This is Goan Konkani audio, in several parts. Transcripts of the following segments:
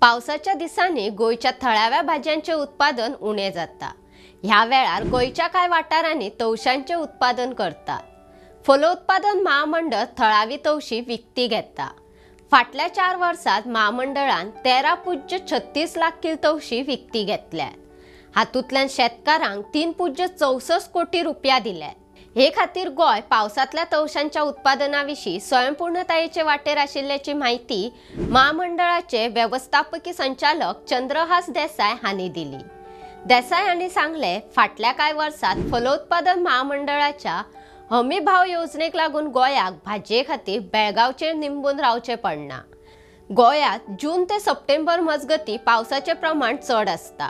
पावसाच्या दिसांनी गोंयच्या थळाव्या भाजयांचें उत्पादन उणें जाता. ह्या वेळार गोंयच्या कांय वाठारांनी तवशांचें उत्पादन करतात. फलोत्पादन महामंडळ थळावी तवशी विकती घेता. फाटल्या 4 वर्सांत महामंडळान 13.36 लाख किल तवशी विकती घेतल्यात. हातूंतल्यान शेतकारांक 3.64 कोटी रुपया दिल्यात. हे खातीर गोंय पावसांतल्या तवशांच्या उत्पादना विशीं स्वयंपूर्णतायेचे वाटेर आशिल्ल्याची म्हायती महामंडळाचे वेवस्थापकी संचालक चंद्रहास देसाय हांणी दिली. देसाय हांणी सांगलें, फाटल्या कांय वर्सांत फलोत्पादन महामंडळाच्या हमी भाव योजनेक लागून गोंयाक भाजये खातीर बेळगांवचेर निंबून रावचें पडना. गोंयांत जून ते सप्टेंबर मजगतीं पावसाचें प्रमाण चड आसता.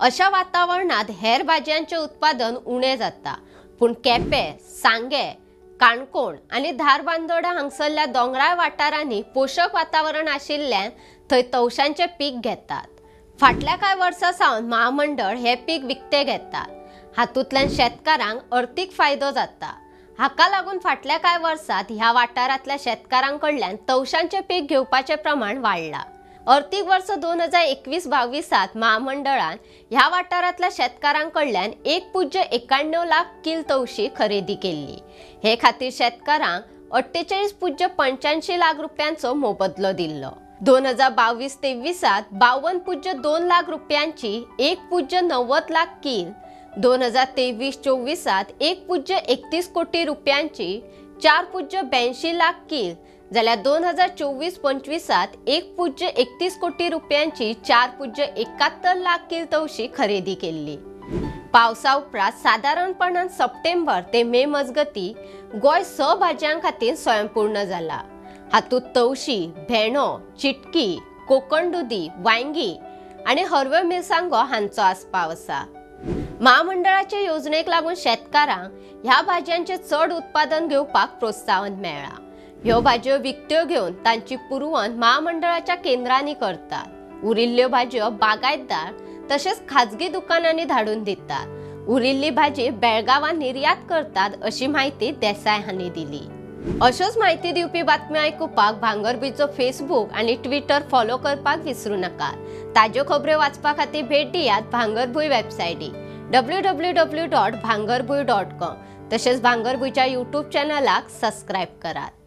अशा वातावरणांत हेर भाजयांचें उत्पादन उणें जाता. पूण केपें, सांगें, काणकोण आनी धारबांदोडा हांगसरल्या दोंगराळ वाठारांनी पोशक वातावरण आशिल्ल्यान थंय तवशांचें पीक घेतात. फाटल्या कांय वर्सां सावन महामंडळ हें पीक विकतें घेतात. हातूंतल्यान शेतकारांक अर्थीक फायदो जाता. हाका लागून फाटल्या कांय वर्सांत ह्या वाठारांतल्या शेतकारां कडल्यान तवशांचें पीक घेवपाचें प्रमाण वाडलां. अर्थीक वर्स 2021-22 महामंडळान ह्या वाठारांतल्या शेतकारां कडल्यान 1.91 लाख किल तवशी खरेदी केल्ली. हे खातीर शेतकारांक 48.85 लाख रुपयांचो मोबदलो दिल्लो. 2022-23 52.2 लाख रुपयांची 1.90 लाख किल, 2023-24 1.31 कोटी रुपयांची 4.82 लाख किल, जाल्यार 2024-25 1.31 कोटी रुपयांची 4.71 लाख किल तवशी खरेदी केल्ली. पावसा उपरांत सादारणपणान सप्टेंबर ते मे मजगतीं गोंय 6 भाजयां खातीर स्वयंपूर्ण जाला. हातूंत तवशी, भेंडो, चिटकी, कोकण दुदी, वांयगी आनी हरव्यो मिरसांगो हांचो आस्पाव आसा. महामंडळाचे योजनेक लागून शेतकारांक ह्या भाजयांचें चड उत्पादन घेवपाक प्रोत्साहन मेळ्ळां. ह्यो भाजयो विकत्यो घेवन तांची पुरवण महामंडळाच्या केंद्रांनी करतात. उरिल्ल्यो भाजयो बागायतदार तशेंच खाजगी दुकानांनी धाडून दितात. उरिल्ली भाजी बेळगांवां निर्यात करतात अशी म्हायती देसाय हांणी दिली. अश्योच म्हायती दिवपी बातम्यो आयकुपाक भांगरभूंयचो फेसबूक आनी ट्विटर फॉलो करपाक विसरूं नाका. ताज्यो खबऱ्यो वाचपा खातीर भेट दियात भांगरभूंय वेबसायटी www.bhangarbhuy.com तशेंच भांगरभूंयच्या यूट्यूब चॅनलाक सबस्क्रायब करात.